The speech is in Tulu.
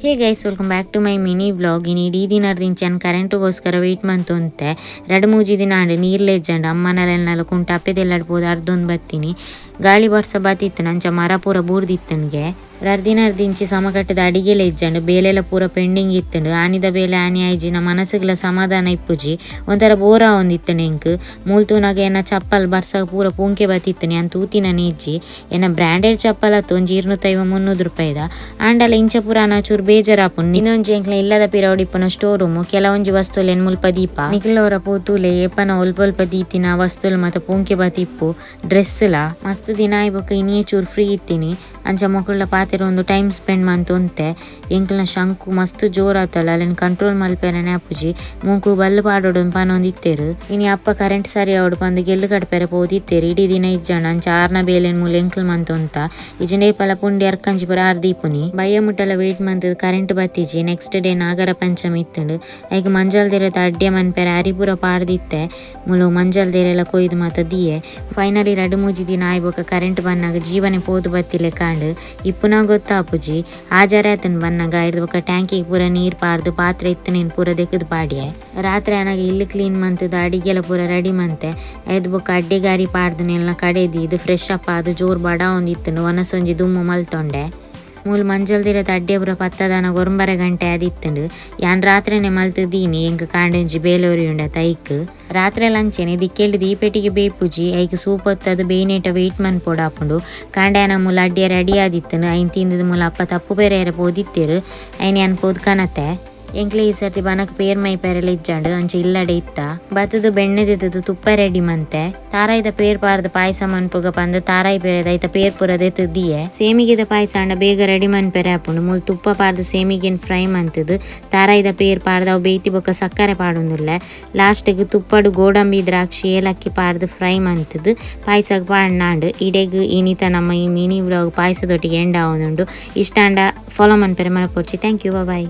Hey guys, welcome back to my mini vlog. ಇನಿ ಇಡೀ ದಿನ ದಿಂಚನ್ ಕರೆಂಟುಗೋಸ್ಕರ ವೆಯ್ಟ್ ಮಂತೊಂತೆ. ರಡ್ಡ್ ಮೂಜಿ ದಿನ ಆಂಡ್ ನೀರ್ಲ ಇಜ್ಜಂಡ್. ಅಮ್ಮನಲೆನ್ನೆಲ್ಲ ಕುಂಟು ಅಪ್ಪೆದೆಲ್ಲಡ್ ಪೋದು ಅರ್ದೊಂದು ಬತ್ತೀನಿ. ಗಾಳಿ ಬರ್ಸ ಬತ್ತಿತ್ತುಂಡು, ಅಂಚ ಮರ ಪೂರ ಬೂರ್ದಿತ್ತುಂಡ್ಗೆ. ರಡ್ಡ್ ದಿನ ದಿಂಚಿ ಸಮಕಟ್ಟದ ಅಡಿಗೆಲ ಇಜ್ಜಂಡ್, ಬೇಲೆಲ ಪೂರ ಪೆಂಡಿಂಗ್ ಇತ್ತುಂಡು. ಆನಿದ ಬೇಲೆ ಆನಿ ಆಯ್ಜಿನ ಮನಸ್ಸುಗ್ಲ ಸಮಾಧಾನ ಇಪ್ಪುಜಿ, ಒಂಥರ ಬೋರ್ ಆವೊಂದಿತ್ತುಂಡು ಎಂಕ್. ಮೂಲ್ ತೂನಗ ಎನ್ನ ಚಪ್ಪಲ್ ಬರ್ಸ ಪೂರ ಪೂಂಕೆ ಬತ್ತಿತ್ತುಂಡು. ಯಾನ್ ತೂತಿನನೆ ಇಜ್ಜಿ. ಎನ್ನ ಬ್ರಾಂಡೆಡ್ ಚಪ್ಪಲ್ ಅತ್ತು, ಒಂಜಿ 250-300 ರೂಪಾಯಿದ ಆಂಡಲ ಇಂಚ ಪೂರ ಚೂರು ಬೇಜಾರಾಪುಂಡು. ಇನ್ನೊಂಜಿ ಎಂಕ್ಲ ಇಲ್ಲದ ಪಿರವುಡು ಇಪ್ಪುನ ಸ್ಟೋರ್ ರೂಮ್. ಕೆಲವೊಂಜಿ ವಸ್ತುಲೆನ್ ಮುಲ್ಪ ದೀಪ. ನಿಕ್ಲೋರ ಪೋತುಲೆ ಏಪನ ಒಲ್ಪ ಒಲ್ಪ ದೀತಿನ ವಸ್ತುಲು ಮಾತ ಪೂಂಕೆ ಬತ್ತಿಪ್ಪು. ಡ್ರೆಸ್ ಲ ಮಸ್ತ್ ದಿನ ಆಯ್ ಬೊಕ್ಕ ಇನಿಯೇ ಚೂರು ಫ್ರೀ ಇತ್ತೀನಿ. ಅಂಚ ಮೊಕುಲ್ಡ ಪಾತೆರ ಒಂದು ಟೈಮ್ ಸ್ಪೆಂಡ್ ಮಂತೊಂತೆ. ಎಂಕ್ಲನ ಶಂಕು ಮಸ್ತ್ ಜೋರ್ ಆತಲ್ಲ, ಅಲೆನ್ ಕಂಟ್ರೋಲ್ ಮಲ್ಪೆರನೆ ಆಪುಜಿ. ಮೂಂಕು ಬಲ್ಲು ಪಾಡೊಡು ಪನೊಂದಿತ್ತೆರ್. ಇನಿ ಅಪ್ಪ ಕರೆಂಟ್ ಸರಿ ಆವೊಡು ಪಂದ್ ಗೆಲ್ಲು ಕಡ್ಪೆರೆ ಪೋದಿತ್ತೆರ್. ಇಡೀ ದಿನ ಇಜ್ಜಂಡ್. ಅಂಚ ಆರ್ನ ಬೇಲೆನ್ ಮೂಲು ಎಂಕ್ಲು ಮಂತೊಂತ. ಇಜ್ಜಿಂಡ ಏಪಲ ಪುಂಡಿ ಅರ್ಕಂಜಿ ಪೂರ ಆರ್ ದೀಪುನಿ. ಬಯ್ಯ ಮುಟ್ಟಲ wait ಮಂತದ್ current ಬತ್ತಿಜಿ. Next day Nagara Panchami ಇತ್ತುಂಡು. ಐಕ್ ಮಂಜಲ್ ದೇರೆತ ಅಡ್ಡೆ ಮನ್ಪೆರೆ ಅರಿ ಪೂರ ಪಾಡ್ದಿತ್ತೆ. ಮೂಲು ಮಂಜಲ್ ದೇರೆಲ ಕೊಯ್ದು ಮಾತ ದಿಯೆ. ಫೈನಲಿ ರಡ್ಡ್ ಮೂಜಿ ದಿನ ಆಯ್ ಬೊಕ್ಕ ಕರೆಂಟ್ ಬನ್ನಾಗ ಜೀವನೆ ಪೋದು ಬತ್ತಿಲೆ ಕಾಂಡ್. ಇಪ್ಪುನ ಗೊತ್ತಾಪುಜಿ. ಆಜಾರೆ ಆತನ್ ಬನ್ನಾಗ. ಐರ್ದ್ ಬೊಕ್ಕ ಟ್ಯಾಂಕಿಗ್ ಪೂರ ನೀರ್ ಪಾಡ್ದು ಪಾತ್ರೆ ಇತ್ತನೇನ್ ಪೂರ ದೆಕ್ಕದ್ ಪಾಡ್ಯೆ. ರಾತ್ರಿ ಆನಾಗ ಇಲ್ಲು ಕ್ಲೀನ್ ಮಂತದ್ ಅಡಿಗೆಲ ಪೂರ ರೆಡಿ ಮಂತೆ. ಐರ್ದ್ ಬೊಕ್ಕ ಅಡ್ಡೆಗಾರಿ ಪಾಡ್ದು ನೆಲ್ನ ಕಡೆ ದೀದ್ ಫ್ರೆಶ್ ಅಪ್ ಆದ್ ಜೋರ್ ಬಡ ಒಂದಿತ್ತುಂಡು. ವನಸೊಂಜಿ ದುಮ್ಮು ಮಲ್ತೊಂಡೆ. ಮೂಲು ಮಂಜಲ್ ದಿರತ ಅಡ್ಡೆ ಪೂರ ಪತ್ತದಾನ ಒರ್ಂಬರೆ ಗಂಟೆ ಆದಿತ್ತುಂಡು. ಯಾನ್ ರಾತ್ರೆನೆ ಮಲ್ತ್ ದೀನಿ. ಎಂಕ್ ಕಾಂಡೆ ಒಂಜಿ ಬೇಲೆ ಉಂಡ ತೈಕ್. ರಾತ್ರೆ ಲಂಚೆನೆ ದಿಕ್ಕೆಲ್ಡ್ ದೀಪೆಟಿಗೆ ಬೇಪುಜಿ. ಐಕ್ ಸೂಪ್ ಹೊತ್ತದು ಬೇಯ್ನೇಟ ವೆಯ್ಟ್ ಮನ್ಪೊಡಾಪುಂಡು. ಕಾಂಡೆ ಆನ ಮೂಲು ಅಡ್ಡೆ ರೆಡಿ ಆದಿತ್ತುಂಡು. ಐನ್ ತಿಂದದ ಮೂಲು ಅಪ್ಪ ತಪ್ಪು ಪೆರೆಯರೆ ಪೋದಿತ್ತೆರ್. ಐನ್ ಯಾನ್ ಪೋದು ಕನತೆ. ಎಂಕ್ಲೆ ಈ ಸರ್ತಿ ಬನಕ್ ಪೇರ್ ಮೈ ಪೆರೆಲ ಇಜ್ಜಂಡು, ಅಂಚ ಇಲ್ಲಡೆ ಇತ್ತ. ಬತ್ತದು ಬೆಣ್ಣೆ ದೆತ್ತದು ತುಪ್ಪ ರೆಡಿ ಮಂತೆ. ತಾರಾಯಿದ ಪೇರ್ ಪಾರ್ದ್ ಪಾಯಸ ಮನ್ಪುಗ ಪಂದ್ ತಾರಾಯಿ ಪೇರದ ಐತ ಪೇರ್ ಪೂರ ದೆತ್ತದು ದಿಯೆ. ಸೇಮಿಗೆದ ಪಾಯಸ ಆಂಡ ಬೇಗ ರೆಡಿ ಮನ್ಪೆರೆ ಆಪುಂಡು. ಮೂಲು ತುಪ್ಪ ಪಾರ್ದ್ ಸೇಮಿಗೆನ್ ಫ್ರೈ ಮಂತದು ತಾರಾಯಿದ ಪೇರ್ ಪಾರ್ದ್ ಅವು ಬೇಯ್ತಿ ಬೊಕ್ಕ ಸಕ್ಕರೆ ಪಾಡೊಂದುಲ್ಲೆ. ಲಾಸ್ಟ್ಗ್ ತುಪ್ಪಡು ಗೋಡಂಬಿ, ದ್ರಾಕ್ಷಿ, ಏಲಕ್ಕಿ ಪಾರ್ದ್ ಫ್ರೈ ಮಂತದು ಪಾಯಸಗ್ ಪಾಡ್ನಾಂಡ್. ಇಡೆಗ್ ಇನಿತ ನಮ್ಮ ಈ ಮಿನಿ ವ್ಲಾಗ್ ಪಾಯಸದೊಟ್ಟಿಗೆ ಎಂಡ್ ಆವೊಂದುಂಡು. ಇಷ್ಟ ಆಂಡ ಫಾಲೋ ಮನ್ಪೆರೆ ಮರಪೊಡ್ಚಿ. Thank you, bye.